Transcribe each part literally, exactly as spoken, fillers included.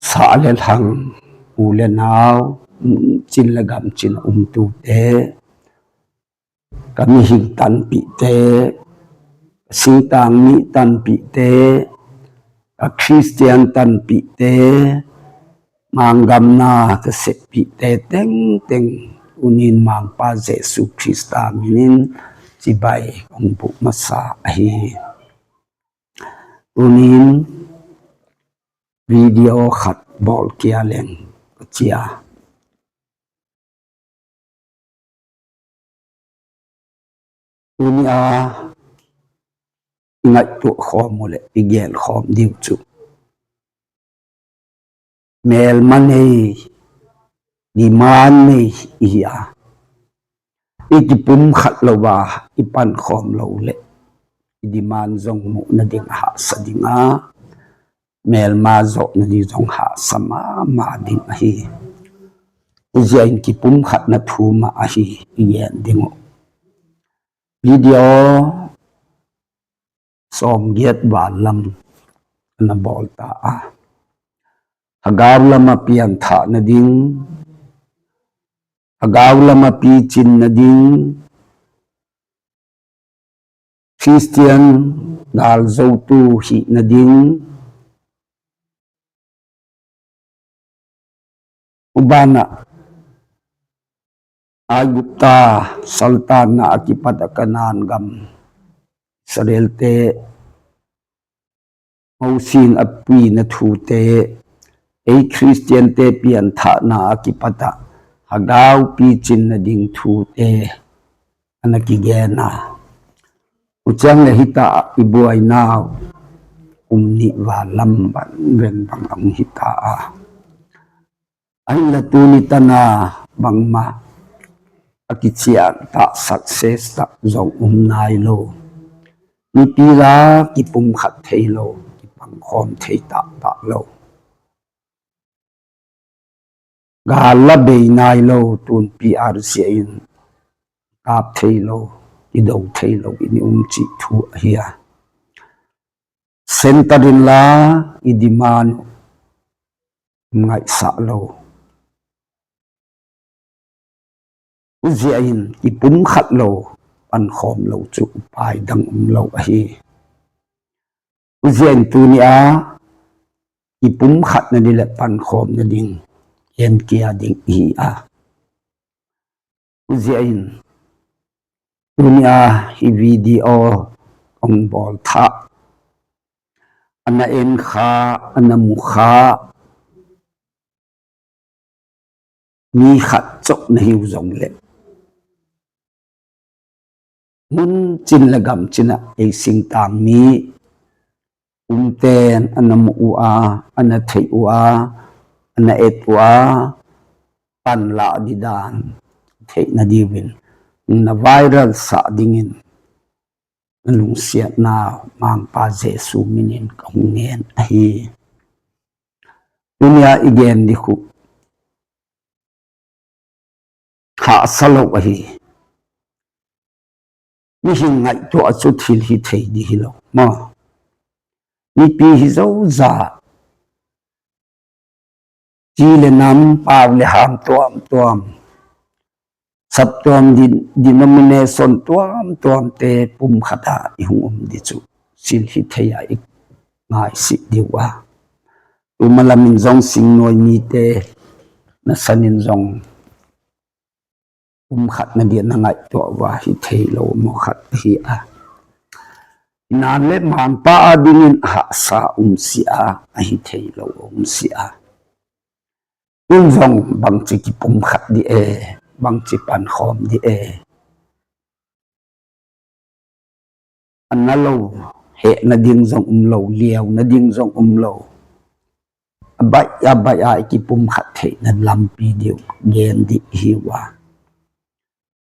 Sa le hlang, u le nau, cin le gam cin a umtute, ka mihing tanpihte, ka singtang mi tanpihte, ka Khristian tanpihte, manggamna ka seppihte tengteng, tunin Mangpa Jesu Khrista minin cibai kong buk masa ahi. Tunin video khat bawl kia leng ka cia. Tuni a i ngaihtuah khawm uh le i gen khawm ding uh cu, melma nei, demand nei i hi a, i kipumkhat lo a i pankhawm lo le i demand zong muh nading a haksa ding a, melma zawh nading zong haksa mahmah ding ahi. Huzia in kipumkhatna thu mah ahi i gen ding uh. Video sawmgiat val lam na bawl ta a, Hagau lam a pianthah nading, Hagau lam a picin nading, Khristian galzotu hih nading, u banah Aigupta saltanna a kipat a Kanaan gam Israelte Mosi in a puina thute, ei Khristiante pianthahna a kipat a Hagau picin nading thute a na kigen a, u ciang le hita i buaina uh um nih val lam banven bang a hong hita a, ahinla tuni tan a bangmah a kician tak success tak zong um nai lo. Mipi la kipumkhat thei lo, kipangkhawm thei taktak lo. Gal la bei nai lo, tunpi arzia in kap thei lo, i do thei lo in i um cih thu ahi a, center in la i demand uh ngaihsah lo. Huzia in kipumkhat lo, pankhawm lo cu upai dang um lo ahi. Huzia in tuni a kipumkhat nading le pankhawm nading en kia ding ihi a, huzia in tuni a hi video kong bawl thah a na en kha, a na mu kha mi khat cawk na hi uh zong le, mun cin le gam cin a ei singtang mi umten a na mu uh a, a na theih uh a, a na et uh a, pan lah ding dan theih nading in na viral sah dingin na lungsiatna Mangpa Jesu minin ka hong ngen ahi. Tuni a i gen ding uh haksa lo ahi. Mihing ngaihtuah cu thil hi thei ding hi lo maw? Mipi hi zozah, ci le nam, pau le ham tuamtuam, saptuam, denomination tuamtuamte pumkhat a i hong um ding cu thil hi thei a i ngaisih ding uh a, tu malam in zong singnuai mite na san in zong pumkhat nading na ngaihtuah uh a hi thei lo maw khat ahi a, inan le Mangpa a dingin a haksa um si a, a hi thei lo um si a, tun zong bangci kipumkhat ding e, bangci pankhawm ding e. A na lo, heh nading zong um lo, liau nading zong um lo. A baih a baih a i kipumkhat theihna lampi ding gen ding hi uh a,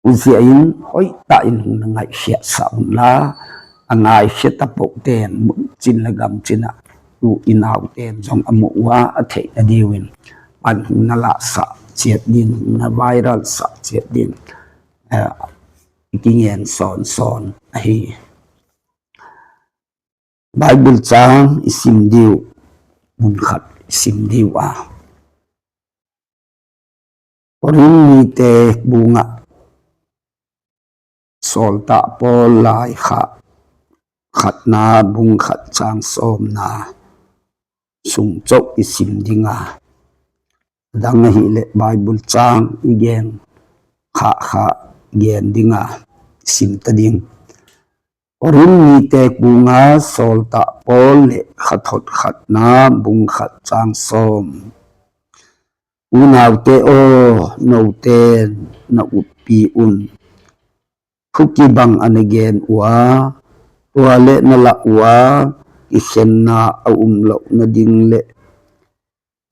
huzia in hoih tak in hong na ngaihkhiatsak un la, a ngaihkhiat a pohten mun cin le gam cin a tu i nauten zong a mu uh a, a theih nading in pan hong na lahsak ciat ding, hong na viral sak ciat ding, eh, i kingen sawnsawn ahi. Bible cang i sim diu, mun khat i sim diu a. Korin mite bungah sawltak Paul laikhak khatna bung khat cang sawmna sung cawh i sim ding a, a dang ahih leh Bible cang i gen khahkhah gen ding a, i sim ta ding. Korin mite bungah sawltak Paul laikhak khatna bung khat cang sawm. Unaute aw, note na uppi un. Thu kibang a na gen uh a, tua leh na lah uh a, kikhenna a um loh nading leh,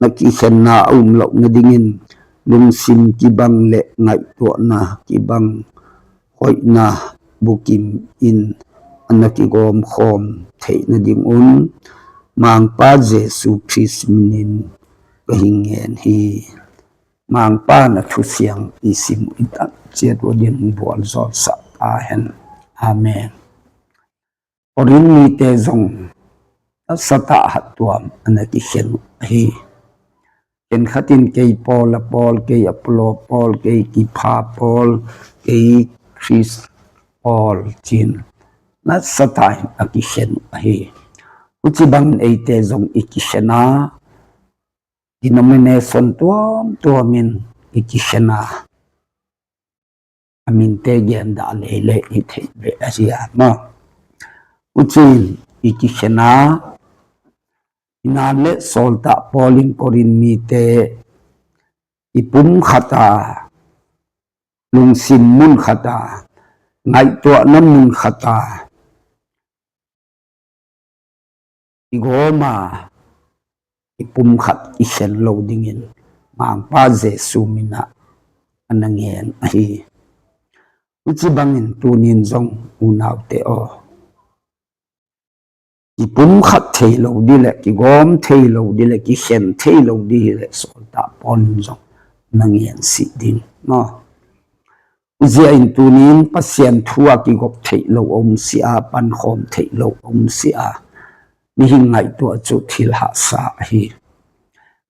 na kikhenna a um loh nadingin lungsim kibang leh ngaihtuahna kibang hoihna bukim in a na kigawmkhawm theih nadingun Mangpa Jesu Khrist minin ka hi ngen hi. Mangpa na thusiang i sim i tak ciat uh din bual zawlsak ta hen. Amen. Korin mite zong a sawltak hattuam a na kikhen uh ahi. Khenkhatin kei Paul a Paul, kei Apollo Paul, kei Kipha Paul, kei Khrist Paul cin na sawltak in a kikhen uh ahi. Huci bangin eite zong i kikhen a, denomination tuamtuamin i kikhen a, a minte gen dah leilei i theih beh ahi a maw. Hucin i kikhen a, inan le sawltak Paul in Korin mite i pum khat a, lungsim mun khat a, ngaihtuahna mun khat a i gawm a, i pum khat i khen lo dingin Mangpa Jesu minah a na ngen ahi. Huci bangin tunin zong unaute aw, i pum khat thei lo dih leh, kigawm thei lo dih leh, kikhen thei lo dih leh sawltak Paul in zong na ngen sih ding maw. Huzia in tunin Pasian thu a kigop theih lo a um si a, pankhawm theih lo a um si a, mihing ngaihtuah cu thil hahsa ahi.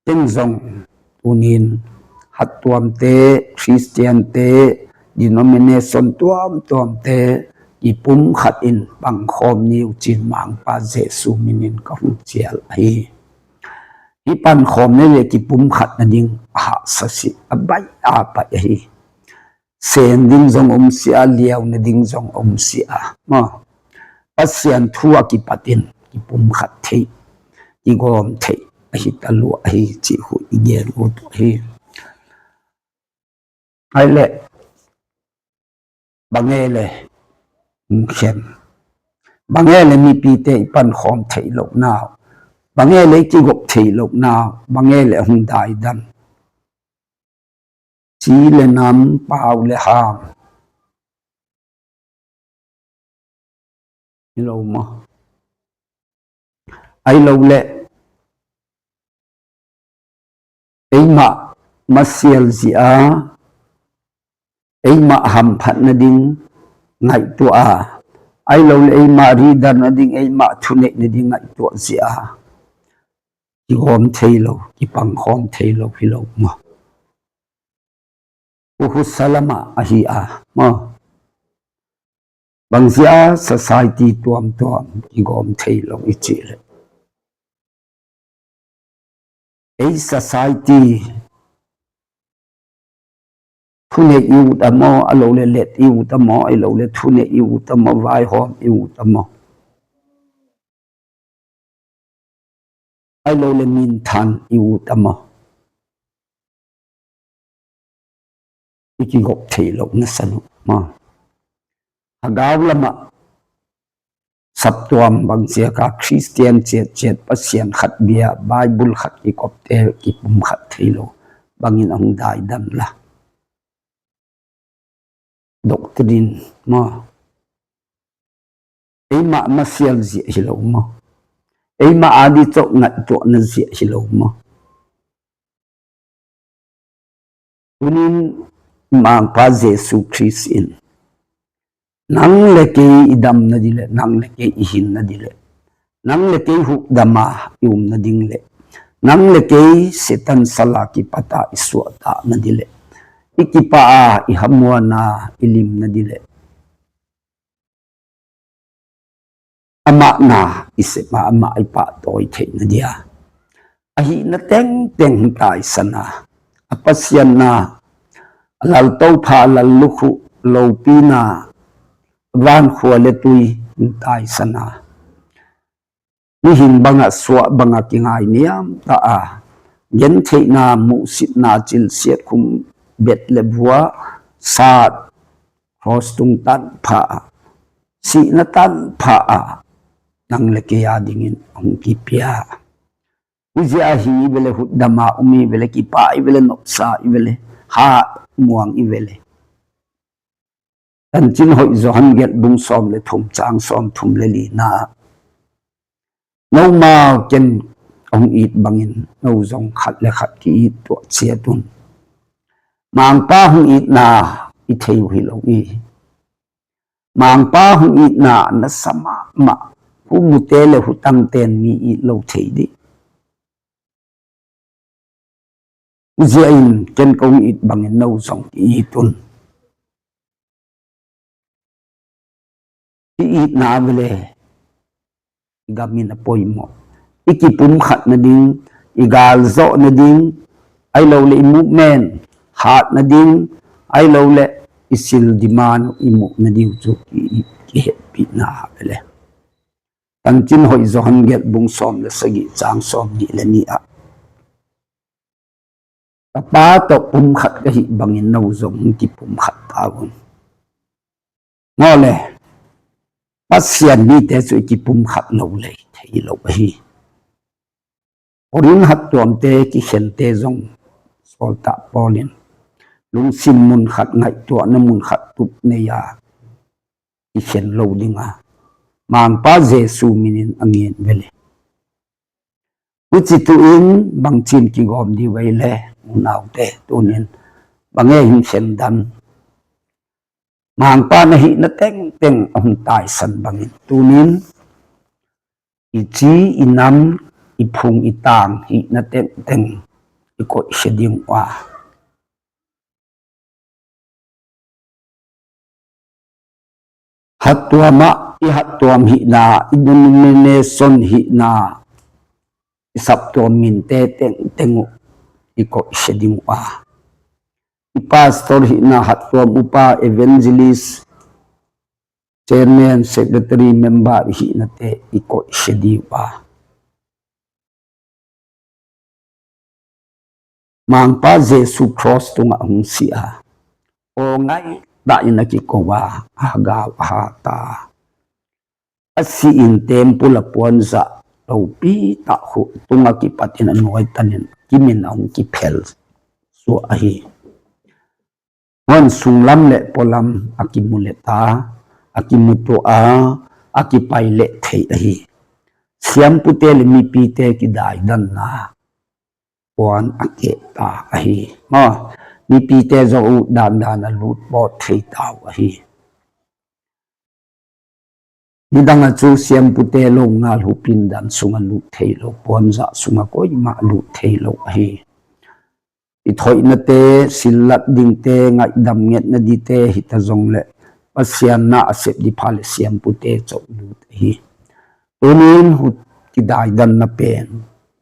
Ken zong tunin hattuamte, Khristiante, denomination tuamtuamte i pum khat in pangkhawm ni uh cin Mangpa Jesu minin ka hong cial ahi. Hih pankhawm na le kipum khat nading a hahsa si a, baih a baih ahi. Seng ding zong om si a, liau nading zong om si a maw. Pasian thu a kipatin kipum khat theih, kigawm theih ahi ta lua ahi cih hu i gen uh ahi. Ai le bange le hong khem, bange le mipite i pankhawm theih loh nau, bange le i kigop theih loh nau, bange le hong daidan. Ci le nam, pau le ham. Hi lo maw? Ai lo le eimah masial zia, eimah hamphat nading ngaihtuah a, ai lo le eimah ridan nading, eimah thuneih nading ngaihtuah zia kigawm thei lo, kipangkhawm thei lo hi lo maw. Huhusa lamah ahi a maw. Bangzia society tuamtuam kigawm thei lo i cih leh, ei society thuneih i ut a maw, a lo le let i ut a maw, a lo le thuneih i ut a maw, vaihawm i ut a maw, a lo le minthan i ut a maw, i kigop thei lo na san uh maw. Hagau lamah saptuam bangziaka Khristian ciatciat Pasian khat bia, Bible khat kikopte kipum khat thei lo bangin a hong daidan la. Doctrine maw. Eimah masial ziah hi lo maw. Eimah adi cawh ngaihtuahna ziah hi lo maw. Tunin Mangpa Jesu Khrist in nang le kei i damna dih leh, nang le kei i hinna dih leh, Nang le kei hukdam a i um nading le nang le kei Satan sal a kipat a i suahtak nading le i kipah a i hamuan a i lim nading le amah na i sep a amah i pahtawi theih nading a, a hihna tengteng hong taisan a, a Pasian na, a laltopha, a lallukhuh, lopi na, vankhua le tui hong taisan a, mihing bangah suah bangah kingai niamtah a, gentheihna, muhsitna, cilsiat, khum bet le buah, sat, cross tung tanpha a, sihna tanpha a, nang le kei a dingin hong kipia. Huzia a hi i ve le, hukdam a um i ve le, kipah i ve le, nopsa i ve le, hah muang i ve le. Tancin Hoih Johan gelh bung sawm le thum, cang sawm thum le lina ah, nomau ken hong it bangin no zong khat le khat ki-it tuah ciat un. Mangpa hong itna i thei uh hi lo i, Mangpa hong itna na sa mahmah, hu mute le hu tangten mi it lo thei dih. Huzia in ken kong it bangin no zong ki-it un. I itna ve le i gam in a poimawh. I kipumkhat nading, i galzawh nading, ai lo le i movement hat nading, ai lo le i sil demand i muh nading uh cu ki, kihehpihna ve le. Tancin Hoih Johan gelh bung sawm le sagih, cang sawm nih le nih ah, ka Pa tawh pumkhat ka hih bangin no zong hong kipumkhat ta un. Maw le, Pasian mite cu i kipumkhat lo le thei lo ahi. Korin hattuamte kikhente zong sawltak Paul in lungsim munkhat, ngaihtuahna munkhat tup nei a kikhen lo ding a, Mangpa Jesu min in a ngen ve le. Huci tu in bangcin kigawm dih vei le, unaute, tunin bang e hing khen dan. Mangpa na hihna tengteng a hong taisan bangin tunin i ci, i nam, i phung, i tang hihna tengteng i koihsia ding uh a, hattuam ah i hattuam hihna, i denomination hihna, i saptuam minte tengteng uh i koihsia ding uh a, i pastor hihna, hattuam upa, evangelist, chairman, secretary, member i hihnate i koihsia ding uh a, Mangpa Jesu cross tungah hong si a, aw ngaihdah in a kiko a, a hagau a hata, a si in temple a puanzah lopi tah khuh tungah kipat in a nuaitanin kimin a hong kiphel suah ahi. Huan sunglam le pualam a kimu le ta, a kimu tuah a, a kipai le thei ahi. Siampute le mipite kidaidanna puan a kehta ahi. Maw, mipite zong uh dandan a lut bawt thei ta uh ahi. Nidang a cu siampute lo ngal hupin dan sungah lut thei lo, puanzah sungah koimah lut thei lo ahi. I thoihnate, sillat dingte, ngaihdam ngetna dite hita zong le Pasian na a sep dipha le siampute cawh lut ahi. Tunin hut kidaidanna pen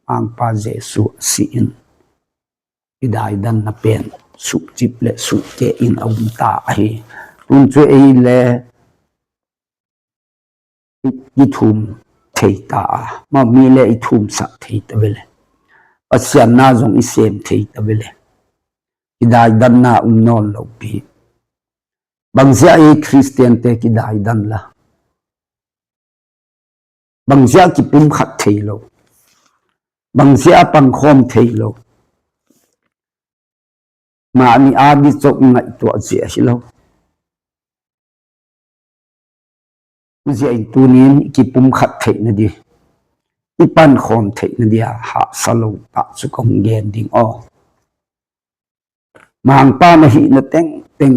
Mangpa Jesu a si in kidaidanna pen suhcip le suhkeh in a umta ahi. Tun cu ei le i thum thei ta a, maw mi le i thumsak thei ta ve le, Pasian na zong i sem thei ta ve le, kidaidanna um nawn lo pi. Bangzia i Khristiante kidaidan la? Bangzia kipumkhat thei lo? Bangzia pangkhawm thei lo? Mah nih a dih cok ngaihtuah zia hi lo. Zia in tunin i kipumkhat theih nadih, i pankhawm theih nadih a hahsa lo tah cu ka hong gen ding aw. Mangpa na hihna tengteng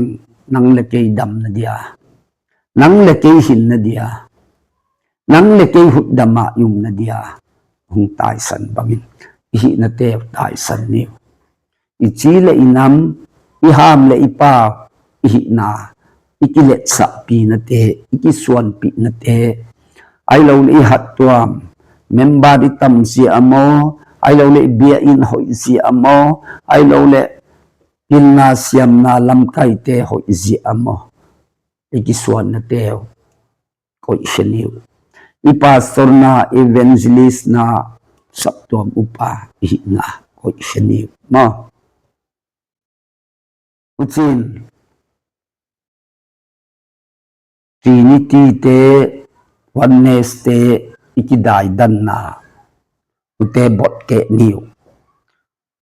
nang le kei dam nadih a, nang le kei hin nadih a, Nang le kei hutdamah i umna dia hong taisan bangin i hihnate uh taisan ni uh. I ci le i nam, i ham le i pau, i hihna, i kiletsahpihnate, i kisuanpihnate, ai lo le i hattuam, member i tam zia maw, ai lo le i biakinn hoih zia maw, ai lo le pilna siamna lamkaite hoih zia maw, i kisuannate uh koihsia ni uh. I pastorna, evangelistna, saptuam upa i hihna koihsia ni uh maw. Hucin Trinity te, Oneness te i kidaidanna hute botkeh ni uh.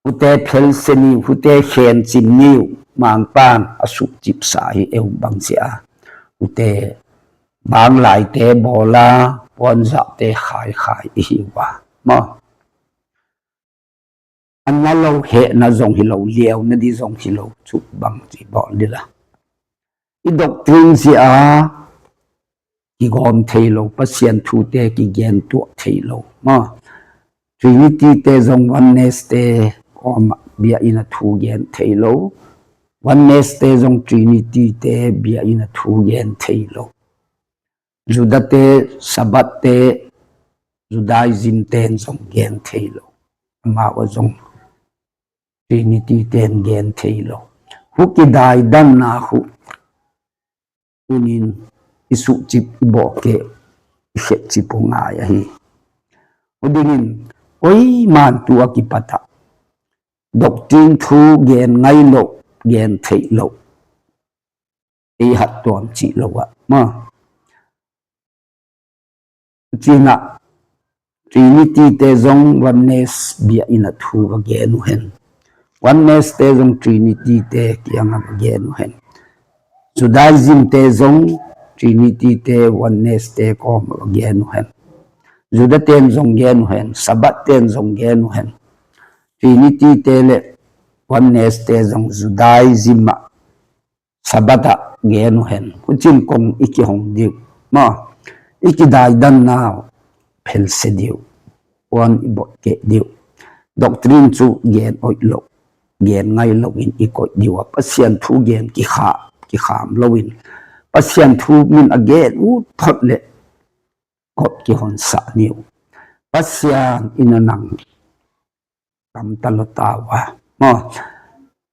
Hute phelsia ni uh, hute khencim ni uh. Mangpan a sukcipsa hi eu bangzia hute banglaite bawla puanzahte khaikhai i hi uh a maw. A na lo hehna zong hi lo, liauna di zong hi lo, cuk bang ci bawl dila. I doctrine zia kigawm thei lo, Pasian thute kigen tuak thei lo maw. Trinity te zong, Oneness te kawmah biakinn a thu gen thei lo. Oneness te zong Trinity te biakinn a thu gen thei lo. Judah te Sabbath te, Judaism ten zong gen thei lo. Amau a zong Trinity ten gen thei lo. Hu kidaidanna hu unin i suhcip i bawhkeh i khetcip uh ngai ahi. Hu dingin koi man tu a kipatah doctrine thu gen ngai lo, gen theih lo, ei hattuam cih lo ah maw. Cinah Trinity te zong Oneness biakinn a thu va gen uh hen. Oneness te zong Trinity te kiangah va gen uh hen. Judaism te zong Trinity te Oneness te kawmah va gen uh hen. Judah ten zong gen uh hen, Sabbath ten zong gen uh hen. Trinity te le Oneness te zong Judaism ah Sabbath ah gen uh hen. Hucin kong i kihong diu maw, i kidaidanna uh phelsia diu, puan i botkeh diu. Doctrine cu gen oih lo, gen ngai lo in i koih diu a, Pasian thu gen kikham, kikham lo in Pasian thu min a gen ut phot le kot kihonsah ni uh. Pasian in a nang kamta lo ta uh a maw.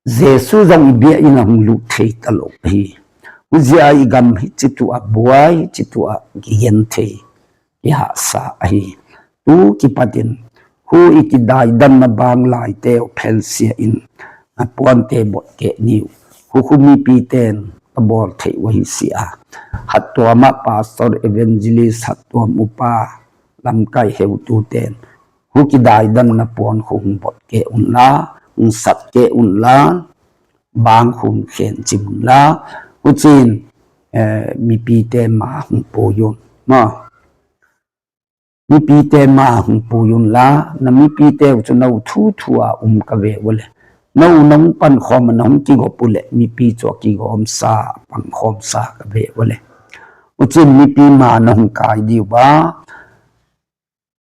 Jesu zong i biakinn a hong lut thei ta lo ahi. Huzia i gam hi citu a buai, citu a kigen thei, kihahsa ahi. Tu kipatin hu i kidaidanna bang laite uh phelsia in a puante botkeh ni uh. Hu khu mipi ten a bawl theih uh ahi si a, hattuam ah pastor, evangelist, hattuam upa, lamkai heutu ten hu kidaidanna puan khu hong botkeh unla, hong satkeh unla, bang khu hong khencim unla, hucin eh, mipite ma hong pui un maw. Mipite ma hong pui unla, na mipite uh cu no thuthu a um ka ve uh le, no nong pankhawm a nong kigop uh le, mipi cu a kigawmsa, a pankhawmsa ka ve uh le. Hucin mipi ma na hong kai diu a,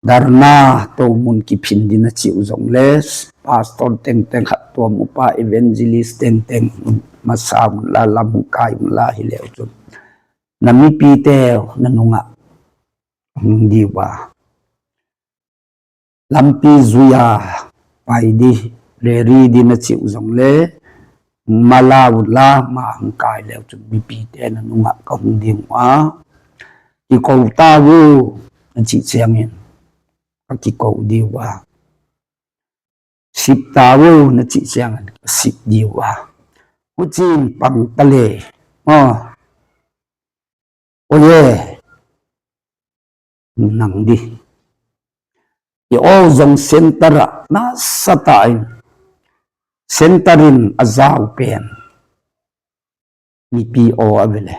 darna tomun kiphin din a cih uh zong le, pastor tengteng, hattuam upa, evangelist tengteng masa unla, lam hong kai unla hi le uh cun na mipite na nungah hong diu a, lampi zui a pai di, reri din a cih uh zong le, mala unla, ma hong kai le uh cun mipite na nungah ka hong ding uh a, kiko ta uh na cih ciangin ka kiko diu a, sip ta uh na cih ciangin ka sip diu a, hucin pang ta le maw. Oye, nang di. I aw zong center ah nasa ta in, center in a zau pen mipi aw a ve le.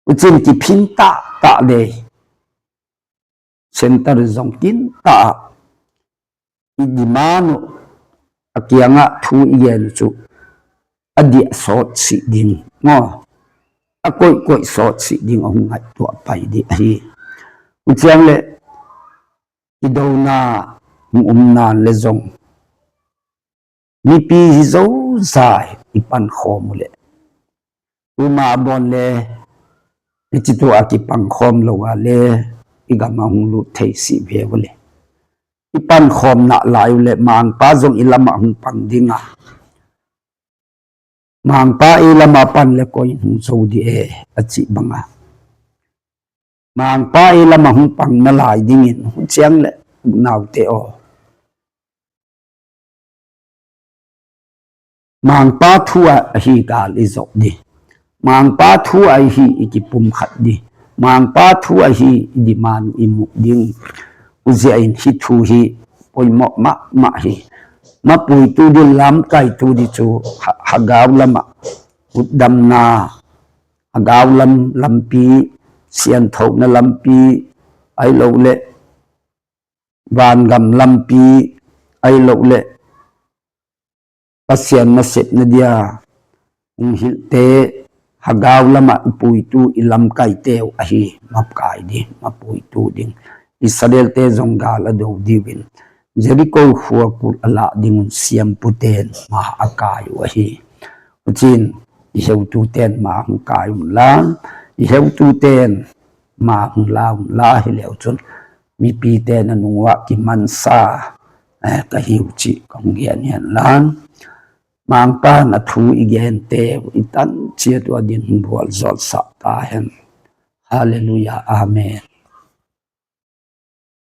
Hucin kiphin tahtah le, center zong kin ta ah i demand uh, a kiangah thu i gen uh cu a diah sawt sih ding maw, a koihkoih sawt sih ding a hong ngaihtuah pai dih ahi. Huciang le i dona hong um nan le zong mipi hi zozai i pankhawm uh le uma a bawn le i citu a kipangkhawm lo a le i gam a hong lut thei si ve uh le i pankhawm nah lai uh le Mangpa zong i lamah hong pang ding a Mangpa i lamah pan le koi hong zo di e a cih banga Mangpa i lamah hong pang na lai dingin huciang le naute aw Mangpa thu ahi gal i zok di. Mangpa thu ahi i kipum khat di. Mangpa thu ahi i diman i muk ding. Uzia in hi thu hi poimawh mahmah hi. Mapuitu di lamkaitu di cu hagau lamah utdamna hagau lam lampi sianthona lampi ai lo le vangam lampi ai lo le Pasian nasepna dia hong hilhte hagau lamah i puitu i lamkaite uh ahi mapkai ding mapuitu ding Israelte zong gal a do diuin Jericho khua kulh a lah dingun siamputen ma a kai uh ahi. Hucin i heututen ma hong kai un la i heututen ma hong la un la hi leu cun mipite na nungah kimansa ka hi uh cih ka hong gen hian lan Mangpa na thu i gente i tan ciat uh a din hong bual zawlsah ta hen. Halleluiah. Amen.